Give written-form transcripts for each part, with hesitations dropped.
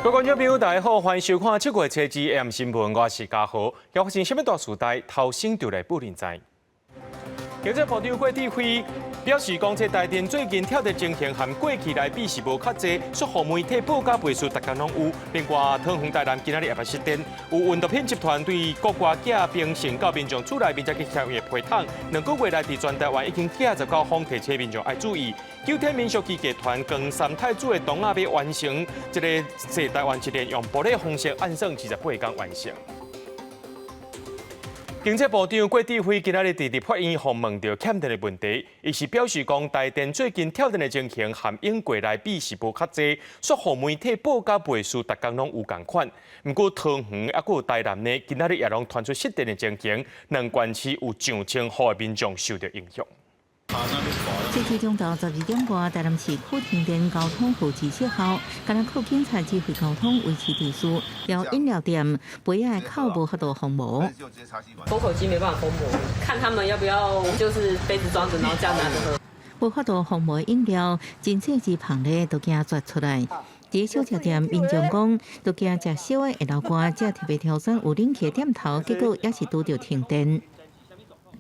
各位觀眾朋友，大家好，歡迎收看7月初二 AM 新聞，我是嘉豪。又發生啥物大事代，頭先就來報恁知。經濟部長郭智輝表示，講這台電最近跳電情形和過去來比是無較濟，煞予媒體報假背書，逐工攏有。另外，桃園台南今仔日也欲失電，有運毒品集團對國外寄兵信到民眾厝內面，才去搶伊皮桶。2個月來，佇全台灣已經寄19封，提醒民眾愛注意。九天民俗戲劇團扛三太子的童仔欲完成這個踅台灣一年，用玻璃方式按算28工完成。經濟部長郭智輝今仔日佇立法院予問著欠電的問題，伊是表示講台電最近跳電的情形和往過來比是無較濟，煞予媒體報假背書，逐工攏有仝款。毋過桃園猶閣有台南呢，今仔日也攏傳出失電的情形，兩縣市有上千戶的民眾受著影響。這次中晝12點外，台南市區停電，交通號誌失效，敢若靠警察指揮交通維持秩序。有飲料店杯仔口無法度封膜，封口機沒辦法封膜，看他們要不要就是杯子裝着，然後這樣拿着喝。無法度封膜飲料，真細支芳咧都驚絕出來。佇小食店，民眾講都驚食燒的會流汗，才特別挑選有冷氣的店頭，結果也是拄著停電。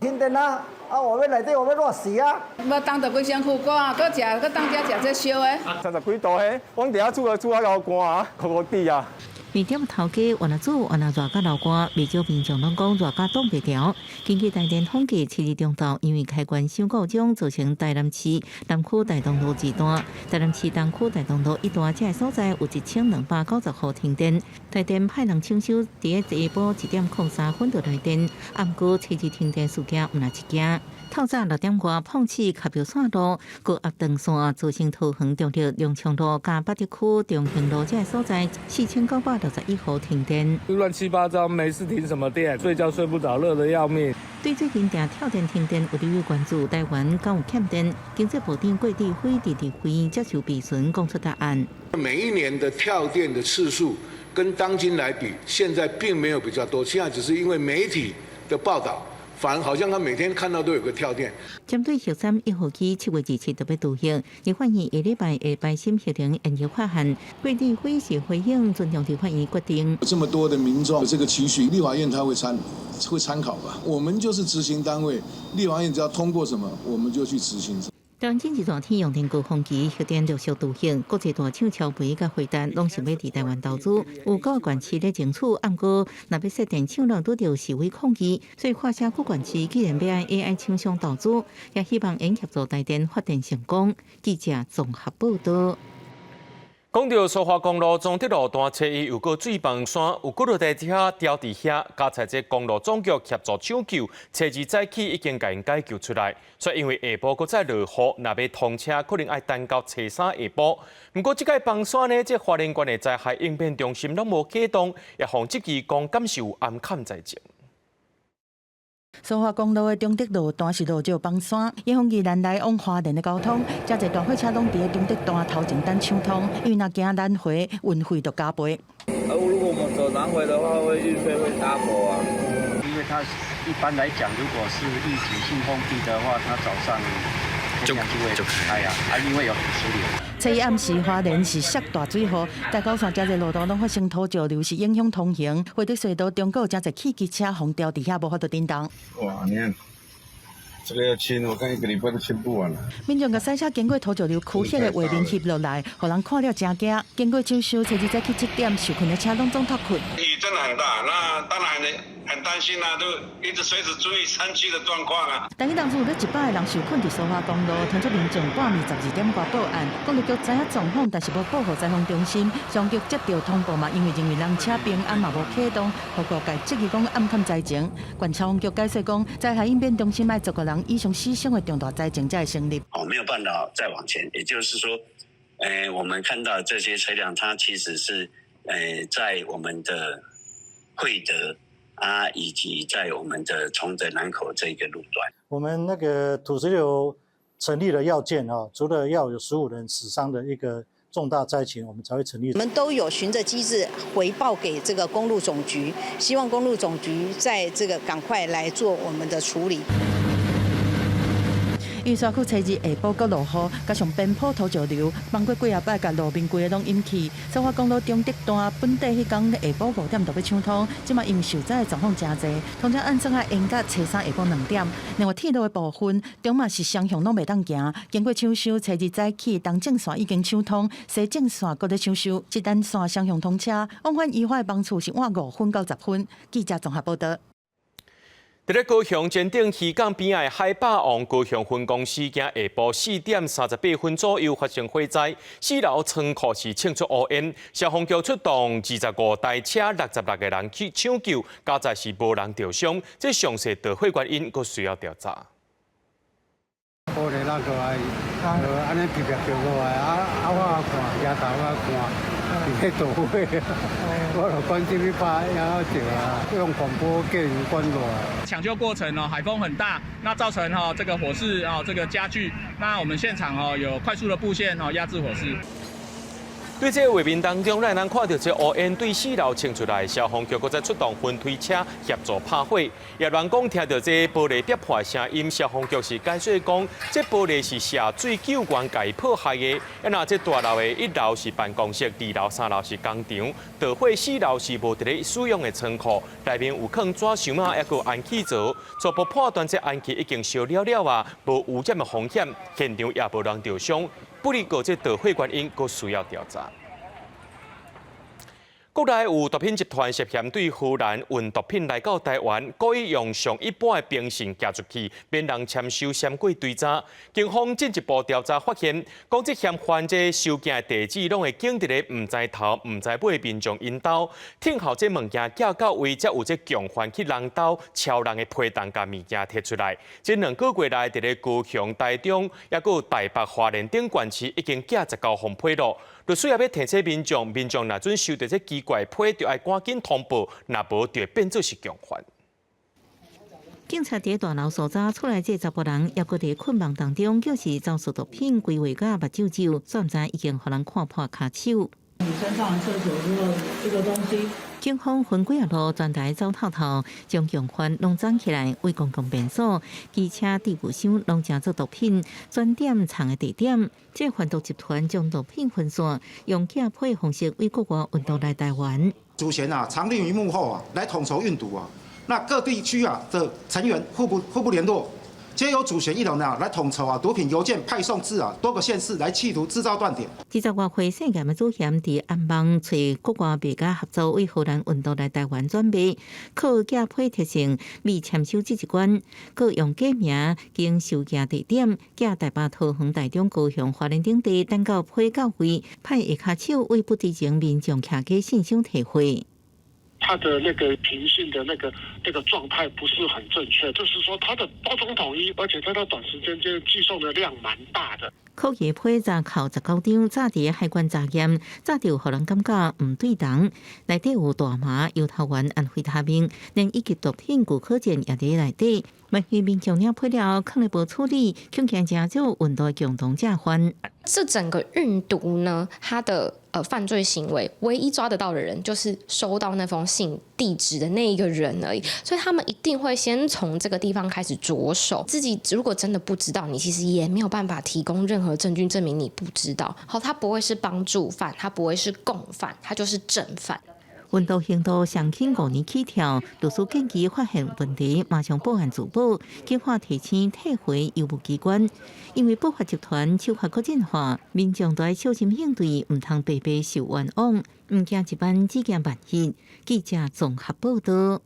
停電啊！啊，我欲內底，我欲熱死啊！欲凍著規身軀汗，閣食，閣當遮食這燒的。30幾度嘿，阮佇遐煮啊煮啊流汗啊，苦苦滴啊。麵店頭家原來煮，原來熱甲流汗，袂少民眾攏講熱甲擋袂牢。根據台電統計，7日中晝因為開關傷故障，造成台南市南區大同路二段、台南市東區大同路一段這个所在有1290戶停電。台電派人搶修，佇咧下晡1點03分就來電，毋過初二停電事件毋但一件。透早6點外，碰瓷卡標線路高壓斷線，造成桃園中壢龍昌路佮八德區中興路這个所在4961戶停電。亂七八糟，沒事停什麼電？睡覺睡不著，熱得要命。對最近定跳電停電有立委關注，台灣敢有欠電？經濟部長郭智輝佇立院接受備詢，講出答案。每一年的跳電的次數跟當今來比，現在並沒有比較多，現在只是因為媒體的報道。反而好像他每天看到都有個跳電。針對核三一號機7月27就欲鑄核，立法院下禮拜會排審核能研究法案，郭智輝是回應尊重立法院決定。這麼多的民眾這個期許，立法院他會參考吧？我們就是執行單位，立法院只要通過什麼，我們就去執行。台灣經濟熱天用電高峰期，核電陸續鑄核，國際大廠超微佮輝達攏想欲佇台灣投資，有九個縣市咧爭取，毋過若欲設電廠，攏拄著示威抗議，所以看聲各縣市既然欲愛 AI 廠商投資，也希望會協助台電發電成功。記者綜合報道。講著蘇花公路忠德路段，初一又閣水崩山，有幾落台車牢佇遐，佳哉這公路總局協助搶救，初二早起已經共𪜶解救出來。煞因為下晡閣再落雨，若欲通車，可能愛等到初三下晡。毋過這擺崩山呢，這花蓮縣的災害應變中心攏無啟動，也予質疑講敢是有暗崁災情。蘇花公路的忠德路段是落石崩山，影響宜蘭來往花蓮的交通，遮濟大貨車攏佇咧忠德段頭前等搶通，因為若行南迴，運費就加倍。而如果我們走南迴的話，會運費會 double 啊。因為它一般來講，如果是預警性封閉的話，它早上天亮就會開啊，啊，因為有土石流。初一暗時，花蓮是落大水雨，台九線遮濟路段攏發生土石流，是影響通行。惠德隧道中閣有真濟汽機車予牢佇遐，無法度振動。哇！你看，這個要清，我看一個禮拜都清不完。民眾共賽車經過土石流區彼個畫面翕落來，予人看了真驚。經過搶修，初二早起7點，受困的車攏總脫困。雨真的很大，那當然很擔心啦，都一直隨時注意山區的狀況啊。但是當初有欲100個人受困佇蘇花公路，傳出民眾半暝12點外報案，公路局知影狀況，但是無報予災防中心，上局接著通報嘛，因為認為人車平安嘛無啟動，予各界質疑講暗崁災情。縣消防局解釋講，災害應變中心愛十個人以上死傷的重大災情才會成立。哦，沒有辦法再往前，也就是說，我們看到這些車輛，它其實是，在我們的惠德啊，以及在我們的崇德南口這個路段。我們那個土石流成立的要件啊，除了要有15人死傷的一個重大災情，我們才會成立。我們都有循着機制回報給這個公路總局，希望公路總局在這個趕快來做我們的處理。雨刷區初二下晡閣落雨，加上邊坡土石流，崩過幾仔擺，共路面規个攏淹去。蘇花公路中德段本底彼工下晡5點就欲搶通，這馬因為受災的狀況誠濟，通常按算愛延到初三下晡2點。另外鐵路的部分，中嘛是雙向攏袂當行，經過搶修，初二早起東正線已經搶通，西正線閣咧搶修，這等線雙向通車，往返宜花的班次是晚5分到10分。記者綜合報道。佇咧高雄前鎮漁港邊仔的海霸王高雄分公司，今下晡4點38分左右發生火災，四樓倉庫是衝出烏煙，消防局出動25台車，66個人去搶救，佳哉是無人著傷。這詳細導火原因，閣需要調查。玻璃落過來，按呢直直掉落來，啊啊！我看，抬頭我看，佇咧導火，我就趕緊去拍，然後照啊，用廣播叫人關落來。搶救過程哦，海風很大，那造成哈這個火勢啊這個加劇，那我們現場哦有快速的布線哦壓制火勢。對這個畫面當中，咱會當看著這烏煙對四樓衝出來，消防局閣再出動噴推車協助拍火。業人講聽著這玻璃跌破的聲音，消防局是解釋講，這玻璃是射水救援共破壞的。啊，若這大樓的一樓是辦公室，二樓、三樓是工廠，著火四樓是無佇咧使用的倉庫，內面有囥紙箱仔，抑閣有氨氣槽。初步判斷，這氨氣已經燒了了啊，無污染的風險，現場也無人著傷。不過，這著火原因閣需要調查。國內有毒品集團涉嫌對荷蘭運毒品來到台灣，故意用上一般的平信寄出去，免人簽收嫌過追查。警方進一步調查發現，講這嫌犯這收件的地址攏會放佇咧毋知頭毋知尾民眾𪜶兜，聽候這物件寄到位，才有這共犯去人兜抄人的批檔，共物件提出來。這2個月來，佇咧高雄、台中，抑閣有台北、花蓮等縣市，已經寄19封批囉。律師也欲提醒民眾，民眾若準收著這奇怪批，就愛趕緊通報，若無就會變做是共犯。警察佇大樓搜查出來，這查埔人猶閣佇困夢當中，就是走私毒品規劃佮目睭皺，煞毋知已經予人看破跤手。女生上完廁所之後，這個東西。警方分幾仔路全台走透透，將共犯攏摠起來，為公共便所、機車置物箱攏成做毒品專點藏的地點。這販毒集團將毒品分散，用寄批方式為國外運毒來台灣。主嫌啊，藏匿於幕後啊，來統籌運毒啊。那各地區啊的成員互不聯絡，皆由主嫌一人啊來統籌啊毒品郵件派送至啊多個縣市，來企圖製造斷點。20外歲涉嫌的主嫌佇暗網揣國外賣家合作，為荷蘭運毒來台灣轉賣，靠寄批特性未簽收這一關，閣用假名經收件地點寄台北、桃園、台中、高雄、花蓮等地，等到批到位，派下跤手為不知情民眾徛假信箱提貨。他的那個憑信的那個狀態不是很正確，就是說他的包裝統一，而且在他短時間間寄送的量蠻大的。可疑批閘扣19張，早佇海關查驗，早就予人感覺毋對頭。內底有大麻、搖頭丸、安非他命，連一級毒品古柯鹼也佇內底。萬一民眾領批了，囥咧無處理，恐驚成做運毒共同正犯。這整個運毒呢，他的犯罪行為，唯一抓得到的人就是收到那封信地址的那一個人而已，所以他們一定會先從這個地方開始着手。自己如果真的不知道，你其實也沒有辦法提供任何證據證明你不知道。好，他不會是幫助犯，他不會是共犯，他就是正犯。運毒刑度上輕5年起跳，律師建議發現問題馬上報案自保，警方提醒退回郵務機關。因為不法集團手法閣進化，民眾都愛小心應對，毋通白白受冤枉。毋驚一萬，只驚萬一。記者綜合報道。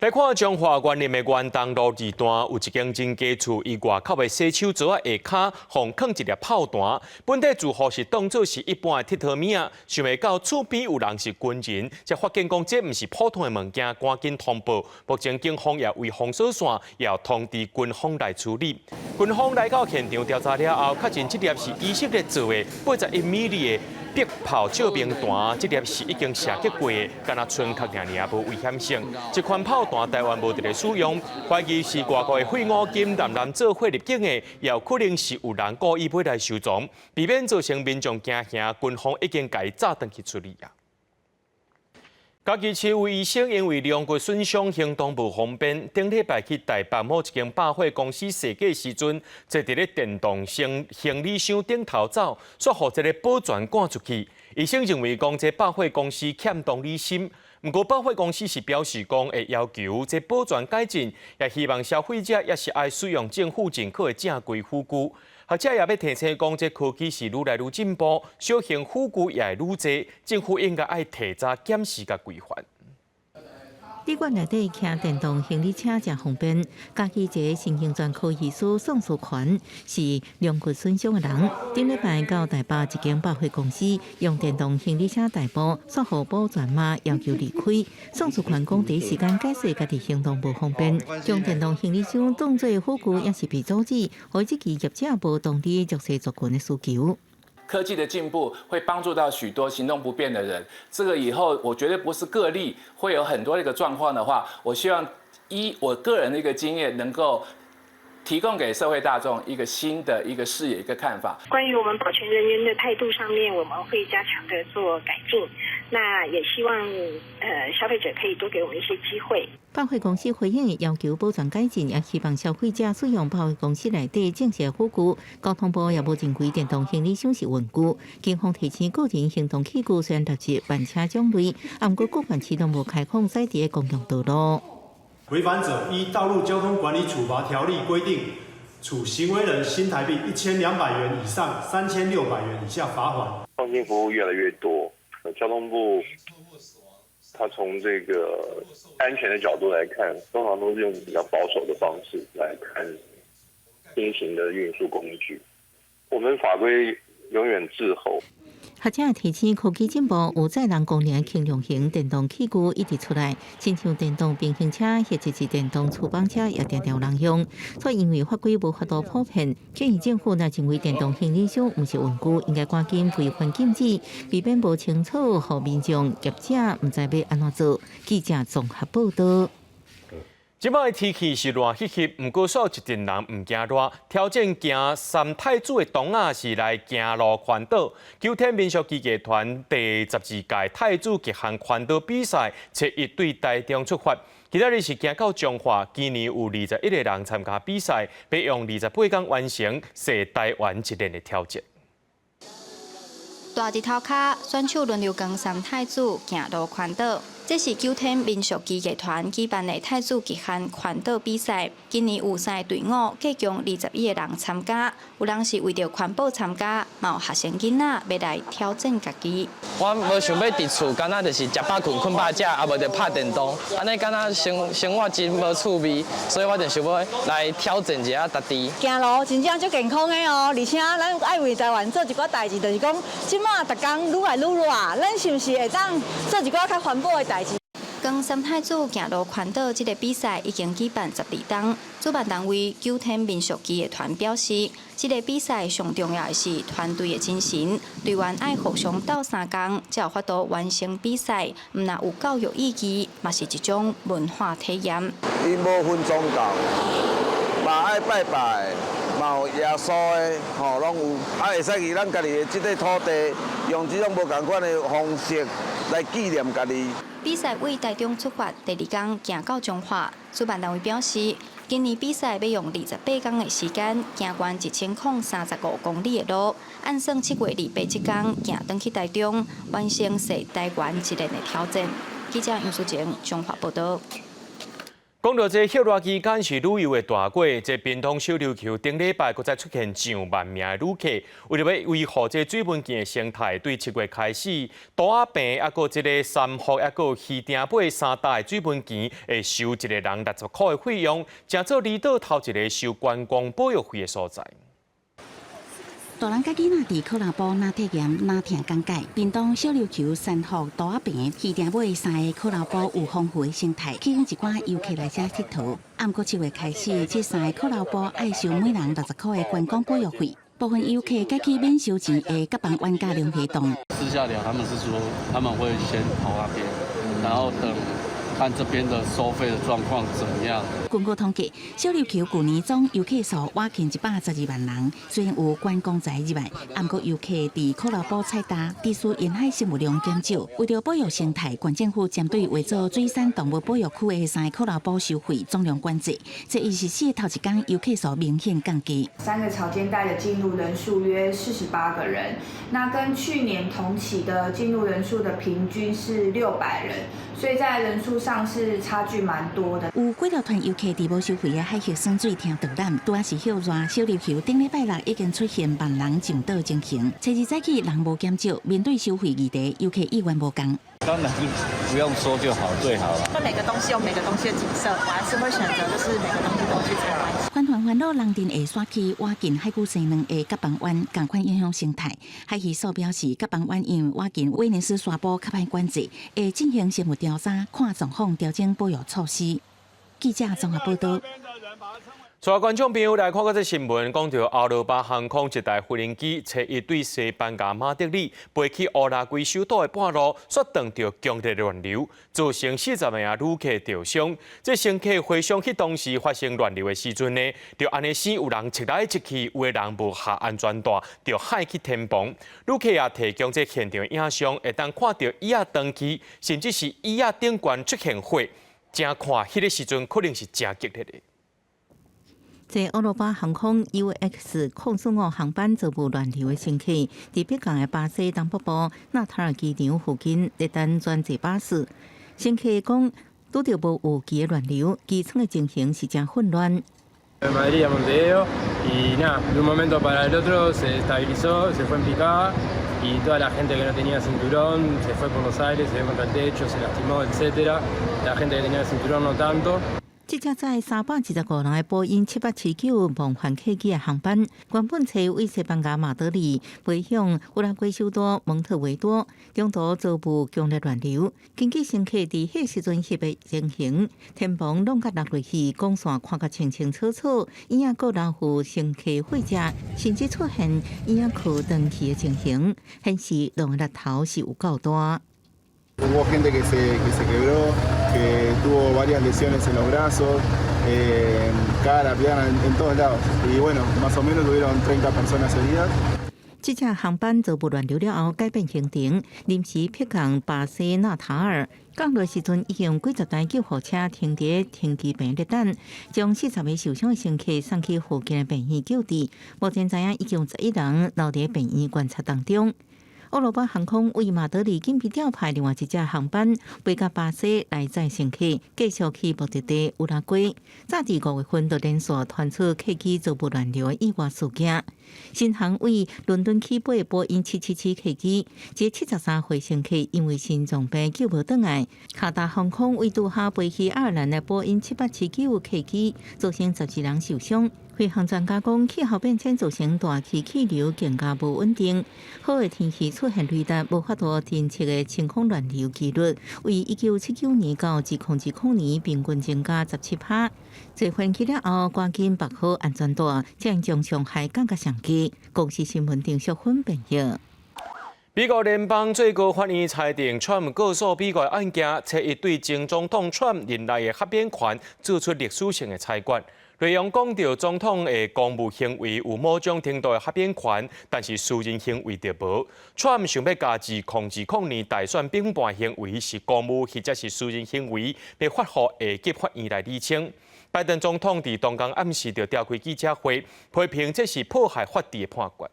來看彰化員林的元東路二段，有一間真家厝，伊外口的洗手槽仔下跤，予囥一粒炮彈。本底住戶是當做是一般的鐵佗物仔，想袂到厝邊有人是軍人，才發現講這毋是普通的物件，趕緊通報。目前警方也圍封鎖線，也通知軍方來處理。軍方來到現場調查了後，確認這粒是以色列做的81米的迫炮照明彈，這粒是已經射擊過的，敢若純殼爾爾，無危險性。這款炮彈台灣無佇咧使用，懷疑是外國的廢五金南南做伙入境的，也有可能是有人故意買來收藏，避免造成民眾驚嚇。軍方已經共伊炸轉去處理啊。嘉義市有醫生因為龍骨損傷行動無方便，頂禮拜去台北某一間百貨公司踅街時陣，坐佇咧電動行行李箱頂頭走，煞予一個保全趕出去。醫生認為講這百貨公司欠同理心，毋過百貨公司是表示講會要求這保全改進，也希望消費者也是愛使用政府認可的正規輔具。學者也欲提醒講，這科技是愈來愈進步，小型輔具也會愈濟，政府應該愛提早檢視佮規範。旅館內底騎電動行李車誠方便，嘉義一個神經專科醫師宋淑環是龍骨損傷的人，頂禮拜到台北一間百貨公司用電動行李車代步，煞予保全媽要求離開。宋淑環講，第一時間解釋家己行動無方便，將電動行李箱當做輔具，也是被阻止，予這期業者無同理弱勢族群的需求。科技的進步會幫助到許多行動不便的人，這個以後我絕對不是個例，會有很多一個狀況的話，我希望依我個人的一個經驗，能夠提供給社會大眾一個新的一個視野、一個看法。關於我們保全人員的態度上面，我們會加強的做改進。那也希望消費者可以多給我們一些機會。百貨公司回應要求保全改進，也希望消費者使用百貨公司內底正式輔具。交通部也無認為電動行李箱是玩具。警方提醒個人行動器具雖然納入慢車種類，毋過各縣市攏無開放駛佇公共道路。違反者依《道路交通管理處罰條例》規定，處行為人新台幣1200元以上3600元以下罰鍰。創新服務越來越多，交通部他從這個安全的角度來看，通常都是用比較保守的方式來看新型的運輸工具。我們法規永遠滯後。學者提醒科技進步，有載人功能輕量型電動器具一直出來，親像電動平衡車或者是電動觸碰車也定定有人用。所以因為法規無法度普遍，建議政府若認為電動行李箱毋是玩具，應該趕緊規範禁止，避免無清楚，予民眾業者毋知欲按怎做。記者綜合報道。這擺天氣是熱翕翕，毋過煞有一陣人毋驚熱，挑戰行三太子的洞仔是來行路環島。九天民俗騎藝團第12屆太子極限環島比賽，初一對台中出發。今仔日是行到彰化，今年有21個人參加比賽，欲用28工完成踅台灣一輪的挑戰。大日頭跤，選手輪流扛三太子行路環島。這是九天民俗騎藝團舉辦的太子極限環島比賽。今年有三個隊伍，計共21個人參加。有人是為著環保參加，嘛有學生囡仔欲來挑戰家己。我無想欲佇厝，敢若就是食飽睏，睏飽食，啊無就拍電動，按呢敢若生生活真無趣味，所以我就想欲來挑戰一下家己。行路真正足健康的哦，而且咱愛為台灣做一寡代誌，就是講，這馬逐工愈來愈熱，咱是毋是會當做一寡較環保的代誌？扛三太子行路環島這個比賽已經舉辦12冬，主辦單位九天民俗騎藝團表示，這個比賽上重要的是團隊的精神，隊員愛互相鬥相共，才有法度完成比賽。毋但有教育意義，嘛是一種文化體驗。𪜶無分宗教，嘛愛拜拜，嘛有耶穌的，吼，攏有。啊，會使以咱家己的這塊土地，用這種無仝款的方式來紀念家己。比賽對台中出發，第二工行到彰化。主辦單位表示，今年比賽欲用28工的時間，行完1035公里的路，按算7月28這工行轉去台中，完成踅台灣一輪的挑戰。記者楊淑靜彰化報道。講到這歇熱期間是旅遊的大季，這屏東小琉球頂禮拜閣再出現上萬名的旅客，為著欲維護這水文墘的生態，對7月開始，杜仔坪抑閣這个三福抑閣魚埕尾三大的水文墘會收一个人60箍的費用，成做離島頭一个收觀光保育費的所在。大人佮囡仔佇靠苫埔若體驗若聽講解，屏東小琉球三福杜仔坪魚埕尾三个靠苫埔有豐富的生態，吸引一寡遊客來遮𨑨迌。毋過7月開始，這三个靠苫埔愛收每人60箍的觀光保育費，部分遊客改去免收錢的甲幫冤家龍蝦洞。私下聊，他們是說他們會先跑那邊，然後等看這邊的收費的狀況怎樣。根據統計，小琉球舊年總遊客數倚近112萬人，雖然有觀光財入來，毋過遊客佇苦荖埔踩踏，致使沿海生物量減少。為著保育生態，縣政府針對劃做水產動物保育區的三个苦荖埔收費總量管制，這伊實施頭一工遊客數明顯降低。三個潮間帶的進入人數約48個人，那跟去年同期的進入人數的平均是600人，所以在人數上是差距蠻多的。有幾條團遊客佇無收費的海域耍水聽導覽，拄仔是歇熱，小琉球頂禮拜六已經出現萬人上島情形。初二早起人無減少，面對收費議題，遊客意願無仝。當然不用收就好，最好了。那每個東西有每個東西的景色，我還是會選擇就是每個東西都去參觀。環團煩惱人鎮下沙區倚近海龜生卵的角枋灣，仝款影響生態。海魚署表示，角枋灣因為倚近威尼斯沙埔較歹管制，會進行生物調查，看狀況調整保育措施。記者綜合報道。帶觀眾朋友來看這則新聞，講著歐羅巴航空一台飛行機，初一對西班牙馬德里飛去烏拉圭首都的半路，煞撞著強烈亂流，造成40名旅客著傷。這乘客回想起當時發生亂流的時陣呢，就按呢生有人擠來擠去，有的人無下安全帶，就陷去天棚。旅客也提供這現場影像，會當看著椅仔斷去，甚至是椅仔頂懸出現火，正看彼个時陣可能是誠激烈的。坐歐羅巴航空 UX 045航班遭遇亂流的乘客，佇北港的巴西東北部納塔爾機場附近咧等轉坐巴士。乘客講，拄著無預期的亂流，機艙的情形是誠混亂。 Madrid a Montevideo y nada, de un momento para el otro se estabilizó, se fue en picada y toda la gente que no tenía cinturón se fue por los aires, se dio contra el techo, se lastimó, etcétera. La gente que tenía cinturón no tanto. 這架載325人的波音787-9夢幻客機的航班，原本揣為西班牙馬德里飛向烏拉圭首都蒙特維多，中途遭遇強烈亂流。根據乘客佇彼時陣翕的情形，天棚攏共落落去，光線看甲清清楚楚，椅仔閣留予乘客火食，甚至出現椅仔殼斷去的情形，顯示浪的力頭是有夠大。 Hubo gente que se quebró, que tuvo varias lesiones en los brazos, en cara, pierna, en todos lados. Y bueno, más o menos tuvieron 30 personas heridas. 這架航班遭遇亂流了後，改變行程，臨時迫降巴西納塔爾。降落時陣已經幾十台救護車停佇停機坪咧等，將40個受傷的乘客送去附近的病院救治。目前知影已經有11人留佇病院觀察當中。歐羅巴航空為馬德里緊急調派另外一架航班飛到巴西來載乘客，繼續去目的地烏拉圭。早佇5月份就連續傳出客機遭遇亂流的意外事件。新航為倫敦起飛的波音777客機，這73歲乘客因為心臟病救無轉來。卡達航空為杜哈飛去愛爾蘭的波音787-9客機，造成12人受傷。飛航專家講，氣候變遷造成大氣氣流更加無穩定，好的天氣出現雷達無法度偵測的晴空亂流幾率，為1979年到2020年平均增加17趴。坐飛機了後，趕緊縛好安全帶，才會將傷害降到上低。公視新聞丁淑芬編譯。美國聯邦最高法院裁定，川普告訴美國案件，初一對前總統川普任內的豁免權做出歷史性的裁決。內容講著總統的公務行為有某種程度的豁免權，但是私人行為就無。川普想欲共2020年大選反叛行為是公務或者是私人行為，欲發予下級法院來釐清。拜登總統佇當天暗時就召開記者會，批評這是破壞法治的判決。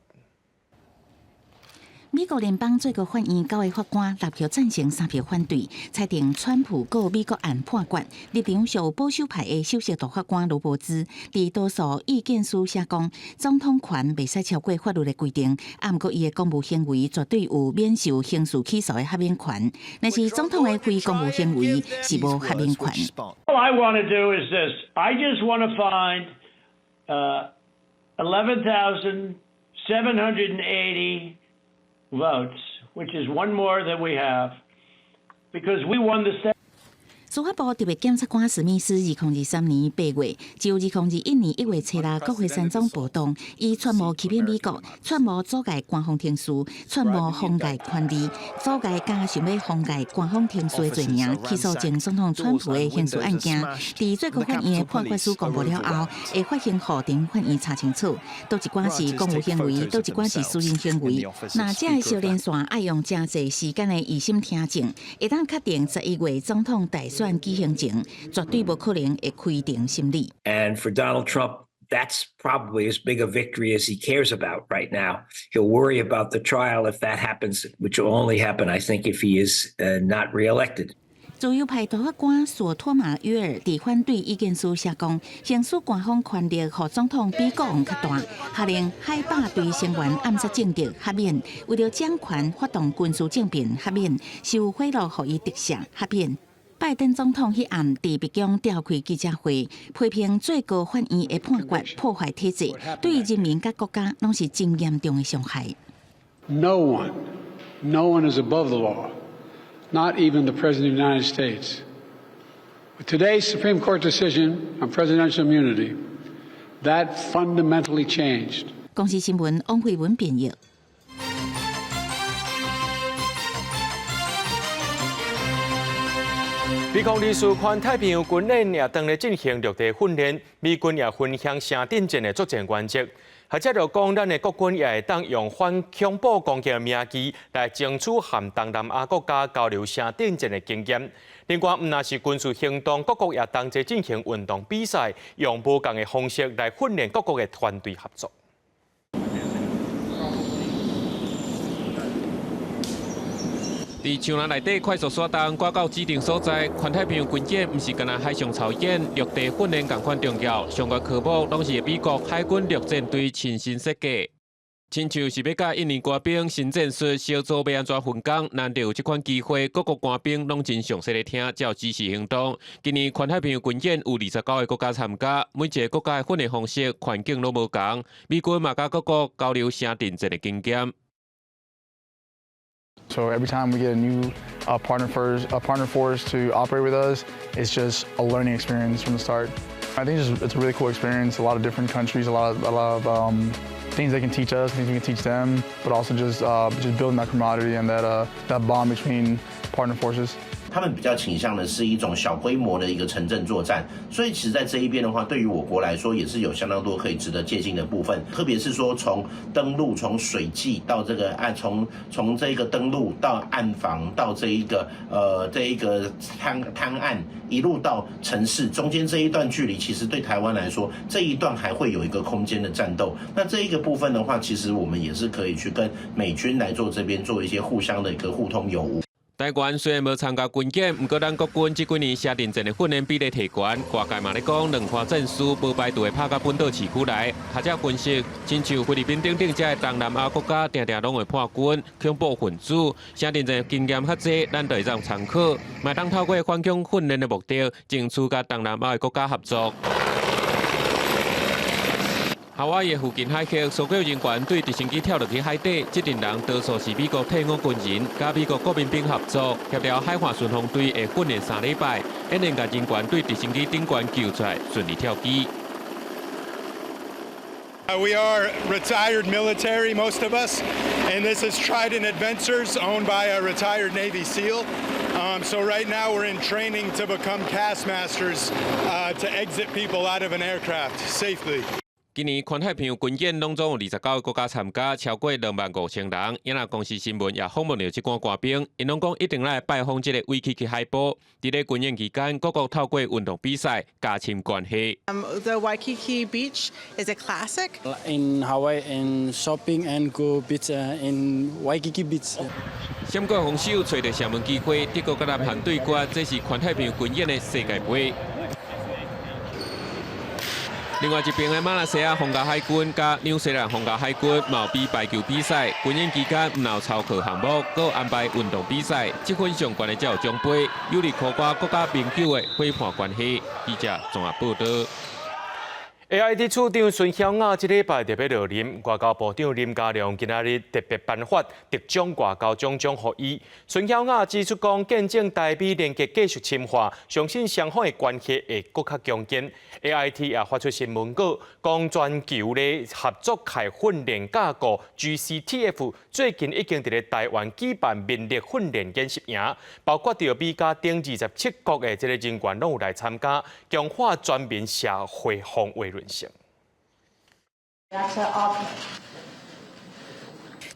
美國聯邦最高法院九个法官六票贊成，三票反對，裁定川普告美國案判決。立場屬保守派的首席大法官羅伯茲，佇多數意見書寫講，總統權袂使超過法律的規定，毋過伊的公務行為絕對有免受刑事起訴的豁免權。但是總統的非公務行為是無豁免權。 All I want to do is this. I just want to find 11,780 votes, which is one more than we have, because we won the state. 司法部特別檢察官史密斯2023年8月，就2021年1月初六國會山莊暴動，以串謀欺騙美國、串謀阻礙官方程序、串謀妨礙權利、阻礙佮想欲妨礙官方程序的罪名，起訴前總統川普的刑事案件。佇最高法院的判決書公布了後，會發行予頂法院查清楚，佗一寡是公務行為，佗一寡是私人行為。若這个相連線愛用誠濟時間的預審聽證，會當確定11月總統大選舉行前，絕對無可能會開庭審理。 And for Donald Trump, that's probably as big a victory as he cares about right now. He'll worry about the trial if that happens, which will only happen, I think, if he is not reelected. 自由派大法官索托馬約爾佇反對意見書寫講，行使官方權力予總統比國王較大，下令海豹隊成員暗殺政敵豁免，為著掌權發動軍事政變豁免，收賄賂予伊特赦豁免。拜登總統彼暗佇白宮召開記者會，批評最高法院的判決破壞體制，對人民佮國家攏是真嚴重的傷害。 No one, no one is above the law. Not even the President of the United States. With today's Supreme Court decision on presidential immunity, that fundamentally changed. 公視新聞王慧文編譯。美國24環太平洋軍演也當咧進行陸地訓練，美軍也分享城鎮戰的作戰原則。學者就講，咱的國軍也會當用反恐怖攻擊的名義來爭取和東南亞國家交流城鎮戰的經驗。另外，毋但是軍事行動，各國也同齊進行運動比賽，用無仝的方式來訓練各國的團隊合作。佇長廊內底快速刷動，掛到指定所在。環太平洋軍演毋是干焦海上操演，陸地訓練仝款重要。相關科目攏是美國海軍陸戰隊親身設計。親像是欲佮印尼官兵新戰術小組欲按怎分工，難得有這款機會，各國官兵攏真詳細咧聽，才有指示行動。今年環太平洋軍演有29個國家參加，每一個國家的訓練方式、環境攏無仝。美軍嘛佮各國交流城鎮戰的經驗。 So every time we get a new partner force to operate with us, it's just a learning experience from the start. I think it's a really cool experience. A lot of different countries, a lot of things they can teach us, things we can teach them, but also just building that camaraderie and that bond between partner forces. 他們比較傾向的是一種小規模的一個城鎮作戰，所以其實在這一邊的話，對於我國來說也是有相當多可以值得借鑑的部分，特別是說從登陸、從水際到這個岸，從這個登陸到岸防到這一個灘岸，一路到城市中間這一段距離，其實對台灣來說，這一段還會有一個空間的戰鬥。那這一個部分的話，其實我們也是可以去跟美軍來做這邊做一些互相的一個互通有無。台灣雖然無參加軍演，毋過咱國軍這幾年城鎮戰的訓練比例提懸，外界嘛咧講兩岸戰事無排除會拍到本島市區來。學者分析，親像菲律賓等等這的東南亞國家，定定攏會叛軍、恐怖分子，城鎮戰經驗較濟，咱就會當參考，嘛當透過反恐訓練的目的，爭取佮東南亞的國家合作。夏威夷附近海域，搜救人員對直升機跳落去海底，這陣人多數是美國退伍軍人，佮美國國民兵合作，協調海岸巡防隊會訓練3禮拜，演練共人員對直升機頂懸救出來，順利跳機。 We are retired military, most of us, and this is Trident Adventures, owned by a retired Navy SEAL. So right now we're in training to become cast masters to exit people out of an aircraft safely. 今年環太平洋軍演攏總有29個國家參加，超過25,000人。影那公視新聞也訪問著這寡官兵，𪜶攏講一定來拜訪這个威基基海埔。佇咧軍演期間，各國透過運動比賽加深關係。 The Waikiki Beach is a classic. In Hawaii and shopping and go beach in Waikiki Beach. 閃過防守，揣著射門機會，德國佮南韓對決，這是環太平洋軍演的世界盃。另外一邊的馬來西亞皇家海軍佮紐西蘭皇家海軍嘛有比排球比賽，軍演期間毋但有操課項目，閣安排運動比賽，積分上懸的才有獎杯，有利擴闊國家盟友的夥伴關係。記者綜合報導。AIT 處長孫曉雅這禮拜就欲落任，外交部長林佳龍今仔日特別頒發特種外交獎章予伊。孫曉雅指出講，見證台美連結繼續深化，相信雙方的關係會閣較強健。AIT 也發出新聞稿，講全球的合作海訓練架構 GCTF 最近已經佇咧台灣舉辦民力訓練演習營，包括著美加等27國的這个人員攏有來參加，強化全民社會防衛韌性。 That's all.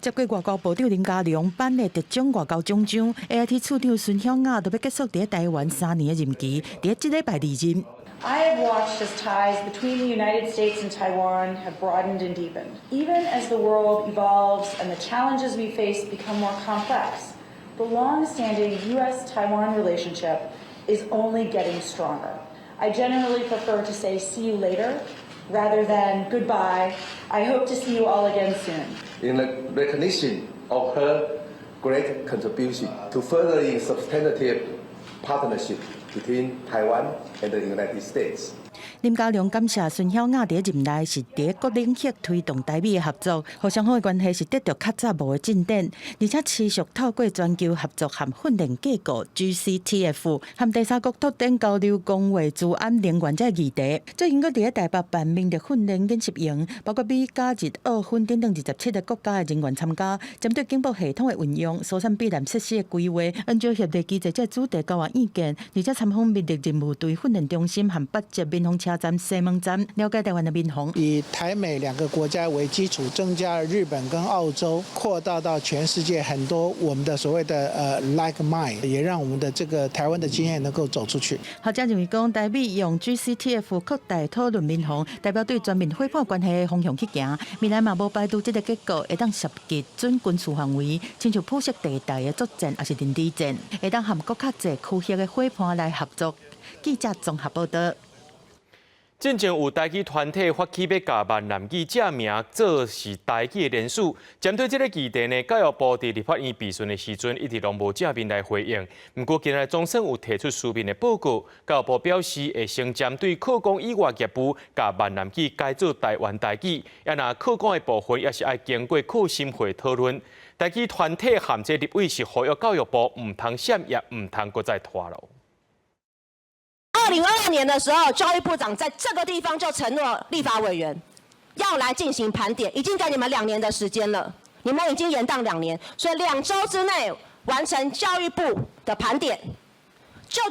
接過外交部長林佳龍頒的特種外交獎章，AIT 處長孫曉雅就欲結束佇台灣3年的任期，佇這禮拜離任。 I have watched as ties between the United States and Taiwan have broadened and deepened. Even as the world evolves and the challenges we face become more complex, the long-standing U.S.-Taiwan relationship is only getting stronger. I generally prefer to say "see you later" rather than goodbye. I hope to see you all again soon. In the recognition of her great contribution to furthering substantive partnership between Taiwan and the United States. 林佳龍感謝孫曉雅佇任內是佇各領域推動台美的合作，予雙方的關係是得著較早無的進展，而且持續透過全球合作和訓練架構 GCTF 和第三國拓展交流公衛資安人員這个議題。最近閣佇咧台北辦民力訓練演習營，包括美加日澳芬等等27個國家的人員參加，針對警報系統的運用、疏散避難設施的規劃、按照協力機制這主題交換意見，而且參訪民力任務隊訓練中心和北捷民防車站西門站，了解台灣的民防。以台美兩個國家為基礎，增加了日本跟澳洲，擴大到全世界很多我們的所謂的like mind，也讓我們的這個台灣的經驗能夠走出去。學者認為講，台美用 GCTF 擴大討論民防，代表對全面夥伴關係的方向去行。未來嘛無排除這个結構會當涉及準軍事範圍，親像灰色地帶的作戰，抑是認知戰，會當和閣較濟區域的夥伴來合作。記者綜合報導。進前有台語團體發起欲共閩南語正名做是台語的連署，針對這个議題呢，教育部佇立法院備詢的時陣，一直攏無正面來回應。毋過今日總算有提出書面的報告，教育部表示會先針對課綱以外業務，共閩南語改做台灣台語，啊若課綱的部分也是愛經過課審會討論。台語團體和這立委是呼籲教育部毋通閃，也毋通閣再拖囉。 2022年的時候，教育部長在這個地方就承諾立法委員要來進行盤點，已經給你們兩年的時間了，你們已經延宕兩年，所以2週之內完成教育部的盤點，就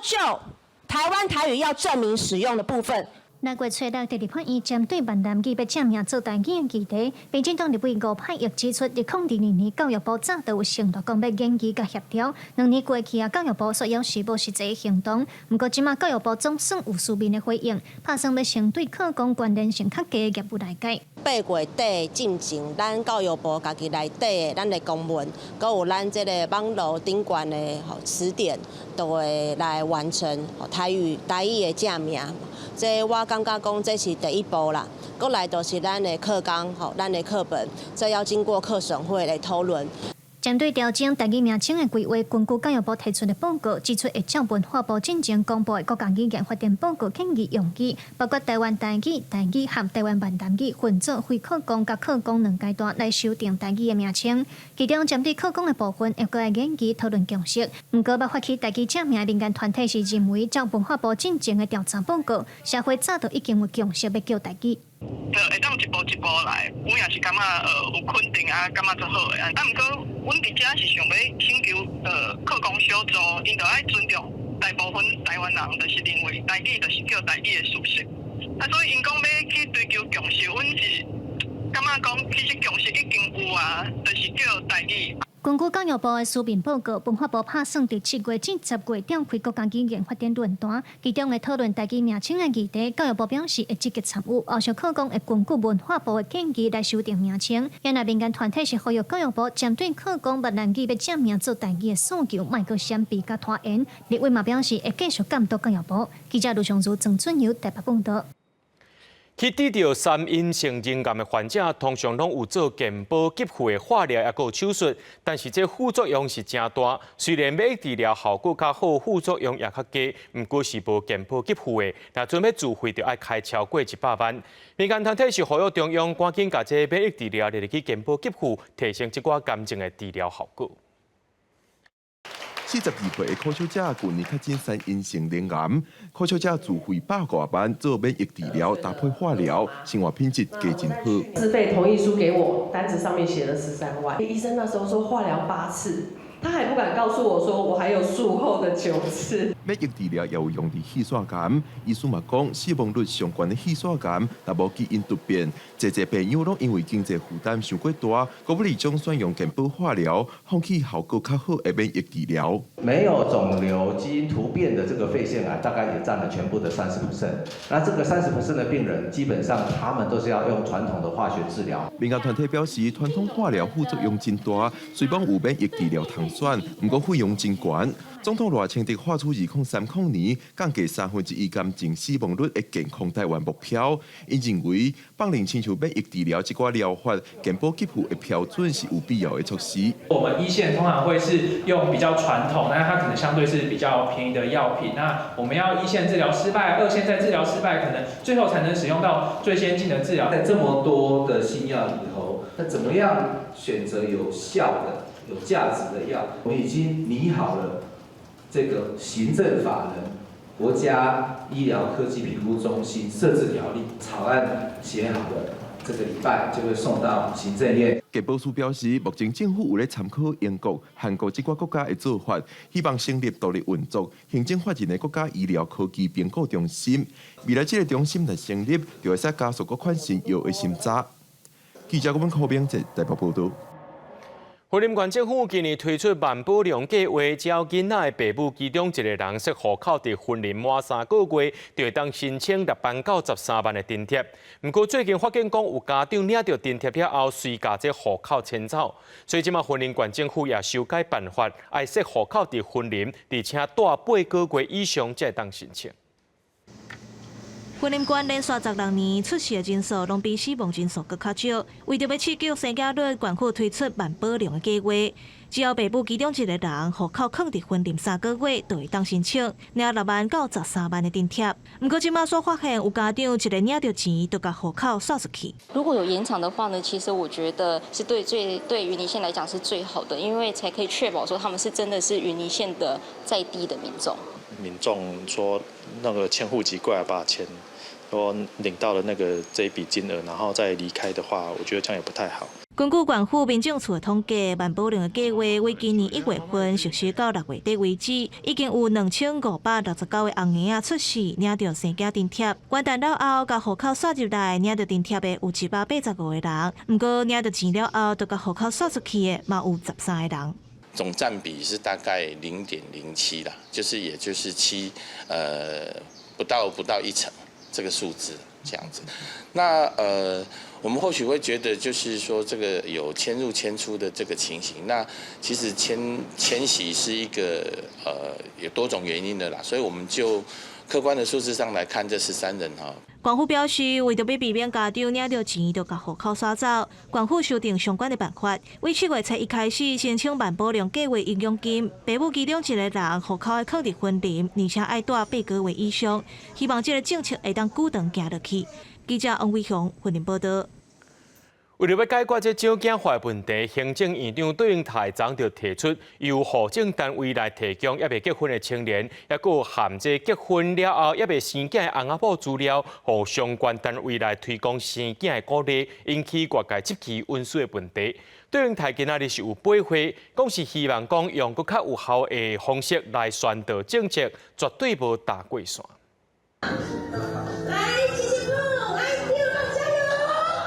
台灣台語要正名使用的部分。六月初六，佇立法院針對閩南語欲正名做台語的議題，民進黨立委吳霈玉指出，2022年教育部早就有承諾講欲研議佮協調，兩年過去啊，教育部卻猶是無實際行動。毋過這馬教育部總算有書面的回應，拍算欲先對課綱關聯性較低的業務來改。8月底進前，咱教育部家己內底的咱的公文，閣有咱這个網路頂懸的詞典，都會來完成台語的正名。這我感覺講這是第一步啦，閣來就是咱的課綱，吼，咱的課本，這要經過課審會來討論。針對調整台語名稱的規劃，根據教育部提出的報告，指出會照文化部進前公布的國家語言發展報告建議用語，包括台灣台語、台語和台灣閩南語分做非課綱佮課綱兩階段來修訂台語的名稱。其中針對課綱的部分，會閣來研議討論共識。毋過，欲發起台語正名的民間團體是認為，照文化部進前的調查報告，社會早就已經有共識欲叫台語。就會當一步一步來，阮也是感覺有肯定啊，感覺足好的。啊，毋過阮佇遮是想欲請求課綱小組，𪜶著愛尊重大部分台灣人，就是認為台語就是叫台語的事實。啊，所以𪜶講欲去追求共識，阮是感覺講其實共識已經有啊，就是叫台語。根據教育部的書面報告，文化部拍算佇7月至10月召開國家語言發展論壇，其中會討論台語名稱的議題。教育部表示會積極參與，後續課綱會根據文化部的建議來修訂名稱。原來民間團體是呼籲教育部針對課綱閩南語欲正名做台語的訴求，莫閣閃避佮拖延。立委嘛表示會繼續監督教育部。記者盧尚如、鄭俊友台北報導。去得著三陰性腎癌的患者，通常攏有做健保給付的化療，抑閣有手術，但是這副作用是誠大。雖然免疫治療效果較好，副作用也較低，毋過是無健保給付的。若準欲自費，就愛開超過100萬。民間團體是呼籲中央趕緊共這免疫治療列入去健保給付，提升這寡癌症的治療效果。 42歲的柯小姐舊年確診三陰性腎癌，柯小姐自費100外萬做免疫治療，搭配化療，生活品質加真好。自費同意書給我，單子上面寫了13萬。醫生那時候說化療8次，他還不敢告訴我說我還有術後的9次。免疫治療也有用佇肺腺癌，醫師嘛講，死亡率上懸的肺腺癌，若無基因突變，濟濟病友攏因為經濟負擔傷過大，閣欲來選用健保化療，放棄效果較好的免疫治療。沒有腫瘤基因突變的這個肺腺癌，大概也佔了全部的30%。那這個30% 的病人，基本上他們都是要用傳統的化學治療。民間團體表示，傳統化療副作用真大，雖講有免疫治療通選，毋過費用真懸。總統賴清德喊出2030年降低1/3癌症死亡率的健康台灣目標。𪜶認為，放任親像免疫治療這寡療法，健保給付的標準是有必要的措施。我們一線通常會是用比較傳統，但它可能相對是比較便宜的藥品。那我們要一線治療失敗，二線再治療失敗，可能最後才能使用到最先進的治療。在這麼多的新藥裡頭，那怎麼樣選擇有效的、有價值的藥？我們已經擬好了這個行政法人國家醫療科技評估中心設置條例草案寫好了，這個禮拜就會送到行政院。健保署表示，目前政府有咧參考英國、韓國這寡國家的做法，希望成立獨立運作、行政法人的國家醫療科技評估中心。未來這個中心若成立，就會使加速各款新藥的審查。記者郭文柯明哲台北報道。雲林縣政府今年推出萬寶龍計劃，只要囡仔的爸母其中一個人設戶口佇雲林滿3個月，就會當申請6萬到13萬的津貼。毋過最近發現講有家長領著津貼了後，隨共這戶口遷走，所以這馬雲林縣政府也修改辦法，愛設戶口佇雲林，而且蹛8個月以上才會當申請。雲林縣連續16年出世的人數攏比死亡人數閣較少，為著欲刺激生囝率，縣府推出萬寶龍的計劃，只要爸母其中一個人戶口囥佇雲林3個月，就會當申請領6萬到13萬的津貼。毋過這馬煞發現有家長一个領著錢，就共戶口徙出去。如果有延長的話呢，其實我覺得是對最對雲林縣來講是最好的，因為才可以確保說他們是真的是雲林縣的在地的民眾。民眾說那個遷戶籍過來把錢說領到了那個這一筆金額，然後再離開的話，我覺得這樣也不太好。根據縣府民政處的統計，萬寶龍的計劃為今年1月份實施到6月底為止，已經有2569個紅嬰仔出世領著生囝津貼。元旦了後，共戶口徙入來領著津貼的有185個人，毋過領著錢了後，就共戶口徙出去的嘛有13個人。總佔比是大概0.07啦，就是也就是七，不到一成這個數字這樣子。那我們或許會覺得就是說這個有遷入遷出的這個情形，那其實遷徙是一個有多種原因的啦，所以我們就客觀的數字上來看，這13人哈。縣府表示，為著欲避免家長領著錢就共戶口徙走，縣府修訂相關的辦法。為7月初一開始申請萬寶龍計劃營養金，爸母其中一個人戶口愛囥佇雲林，而且愛蹛8個月以上。希望這个政策會當久長行落去。記者王偉雄雲林報道。為著欲解決這少子化問題，行政院長卓榮泰昨就提出，由戶政單位來提供猶未結婚的青年，抑閣有含這結婚了後猶未生囝的翁仔某資料，予相關單位來推廣生囝的鼓勵，引起外界質疑允許的問題。卓榮泰今仔日是有八會，講是希望講用閣較有效的方式來宣導政策，絕對無踏過線。來，謝謝來，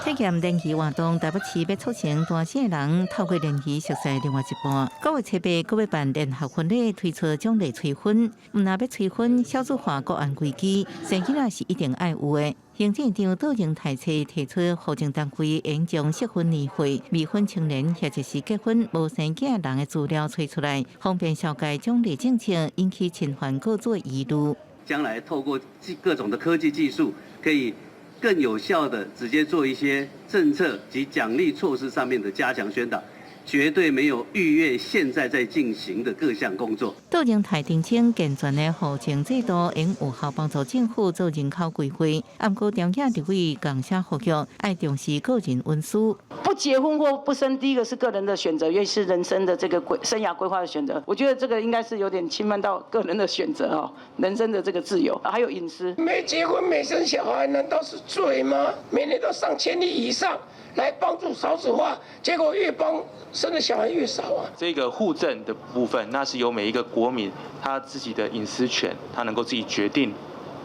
體驗聯誼活動，台北市欲促成單身的人透過聯誼熟似另外一半。9月初八，閣欲辦聯合婚禮，推出獎勵催婚。毋若欲催婚，少子化國安危機，生囡仔是一定愛有的。行政院長卓榮泰提出，戶政單位應將適婚年歲、未婚青年或者是結婚無生囝人的資料揣出來，方便紹介獎勵政策，引起親環各組疑慮。將來透過各種的科技技術，可以更有效的直接做一些政策及獎勵措施上面的加強宣導。絕對沒有逾越現在在進行的各項工作。倒榮泰澄清健全的戶政制度，應有效幫助政府做人口規劃。毋過朝野立委共寫呼籲，愛重視個人隱私。不結婚或不生，第一個是個人的選擇，也是人生的這個規生涯規劃的選擇。我覺得這個應該是有點侵犯到個人的選擇哦，人生的這個自由，還有隱私。沒結婚沒生小孩，難道是罪嗎？每年都上千例以上來幫助少子化，結果越幫生的小孩越少啊。這個戶政的部分，那是由每一個國民他自己的隱私權，他能夠自己決定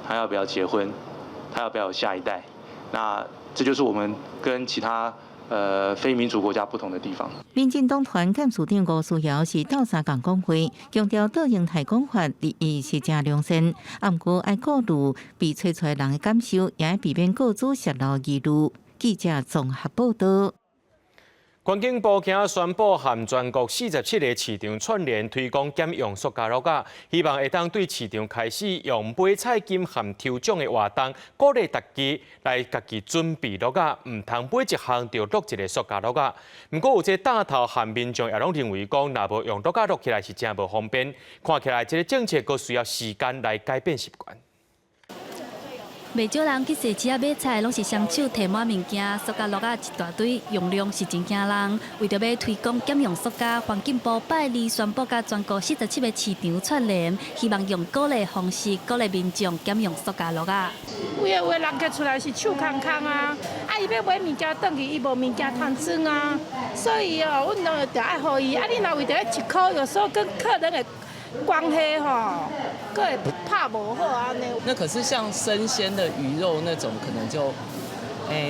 他要不要結婚，他要不要有下一代。那這就是我們跟其他非民主國家不同的地方。民進黨團幹事長吳思瑤是鬥相共講話，強調倒榮泰講法立意是誠良善，毋過愛顧慮被揣出來人的感受，也愛避免個資洩露疑慮。記者綜合報道。環境部今宣布，和全國47個市場串聯推廣減用塑膠袋仔，希望會當對市場開始用買菜金和抽獎的活動，鼓勵大家來家己準備袋仔，毋通買一項就落一个塑膠袋仔。毋過有這檔頭和民眾也攏認為講，若無用袋仔落起來是誠無方便。看起來這个政策閣需要時間來改變習慣。袂少人去市市仔買菜，攏是雙手提滿物件，塑膠袋仔一大堆，用量是真驚人。為著欲推廣減用塑膠，環境部拜二宣布，佮全國47個市場串聯，希望用鼓勵方式鼓勵民眾減用塑膠袋仔。有的人客出來是手空空啊，啊，伊欲買物件轉去，伊無物件通裝啊，所以哦，阮攏著愛予伊。啊，你若為著彼一箍，有時候跟客人的關係吼，閣會拍無好按呢。那可是像生鮮的魚肉那種，可能就，